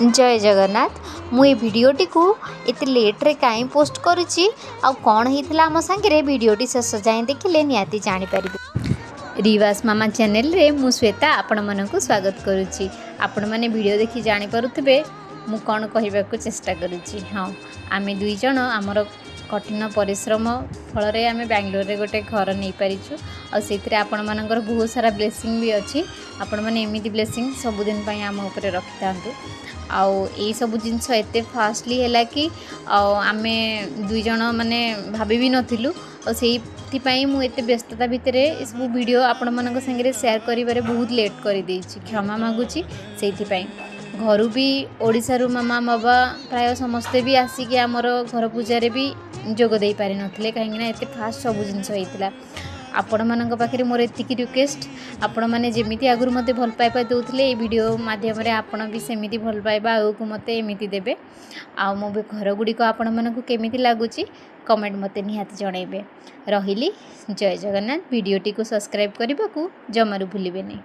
ଜୟ ଜଗନ୍ନାଥ। ମୁଁ ଏ ଭିଡ଼ିଓଟିକୁ ଏତେ ଲେଟ୍ରେ କାହିଁ ପୋଷ୍ଟ କରୁଛି ଆଉ କ'ଣ ହେଇଥିଲା ଆମ ସାଙ୍ଗରେ, ଭିଡ଼ିଓଟି ଶେଷ ଯାଏଁ ଦେଖିଲେ ନିହାତି ଜାଣିପାରିବେ। ରିୱାସ ମାମା ଚ୍ୟାନେଲରେ ମୁଁ ଶ୍ୱେତା ଆପଣମାନଙ୍କୁ ସ୍ୱାଗତ କରୁଛି। ଆପଣମାନେ ଭିଡ଼ିଓ ଦେଖି ଜାଣିପାରୁଥିବେ ମୁଁ କ'ଣ କହିବାକୁ ଚେଷ୍ଟା କରୁଛି। ହଁ, ଆମେ ଦୁଇ ଜଣ ଆମର କଠିନ ପରିଶ୍ରମ ଫଳରେ ଆମେ ବାଙ୍ଗାଲୋରରେ ଗୋଟେ ଘର ନେଇପାରିଛୁ ଆଉ ସେଇଥିରେ ଆପଣମାନଙ୍କର ବହୁତ ସାରା ବ୍ଲେସିଂ ବି ଅଛି। ଆପଣମାନେ ଏମିତି ବ୍ଲେସିଂ ସବୁଦିନ ପାଇଁ ଆମ ଉପରେ ରଖିଥାନ୍ତୁ। ଆଉ ଏଇସବୁ ଜିନିଷ ଏତେ ଫାଷ୍ଟଲି ହେଲା କି ଆଉ ଆମେ ଦୁଇ ଜଣ ମାନେ ଭାବି ବି ନଥିଲୁ। ଆଉ ସେଇଥିପାଇଁ ମୁଁ ଏତେ ବ୍ୟସ୍ତତା ଭିତରେ ଏସବୁ ଭିଡ଼ିଓ ଆପଣମାନଙ୍କ ସାଙ୍ଗରେ ସେୟାର କରିବାରେ ବହୁତ ଲେଟ୍ କରିଦେଇଛି, କ୍ଷମା ମାଗୁଛି ସେଇଥିପାଇଁ। ଘରୁ ବି, ଓଡ଼ିଶାରୁ ମାମା, ବାବା ପ୍ରାୟ ସମସ୍ତେ ବି ଆସିକି ଆମର ଘର ପୂଜାରେ ବି ଯୋଗ ଦେଇପାରିନଥିଲେ, କାହିଁକିନା ଏତେ ଫାଷ୍ଟ ସବୁ ଜିନିଷ ହେଇଥିଲା। ଆପଣମାନଙ୍କ ପାଖରେ ମୋର ଏତିକି ରିକ୍ୱେଷ୍ଟ, ଆପଣମାନେ ଯେମିତି ଆଗରୁ ମୋତେ ଭଲ ପାଇବା ଦେଉଥିଲେ, ଏଇ ଭିଡ଼ିଓ ମାଧ୍ୟମରେ ଆପଣ ବି ସେମିତି ଭଲ ପାଇବା ଆଗକୁ ମୋତେ ଏମିତି ଦେବେ। ଆଉ ମୋ ବି ଘର ଗୁଡ଼ିକ ଆପଣମାନଙ୍କୁ କେମିତି ଲାଗୁଛି, କମେଣ୍ଟ ମୋତେ ନିହାତି ଜଣାଇବେ। ରହିଲି, ଜୟ ଜଗନ୍ନାଥ। ଭିଡ଼ିଓଟିକୁ ସବସ୍କ୍ରାଇବ୍ କରିବାକୁ ଜମାରୁ ଭୁଲିବେନି।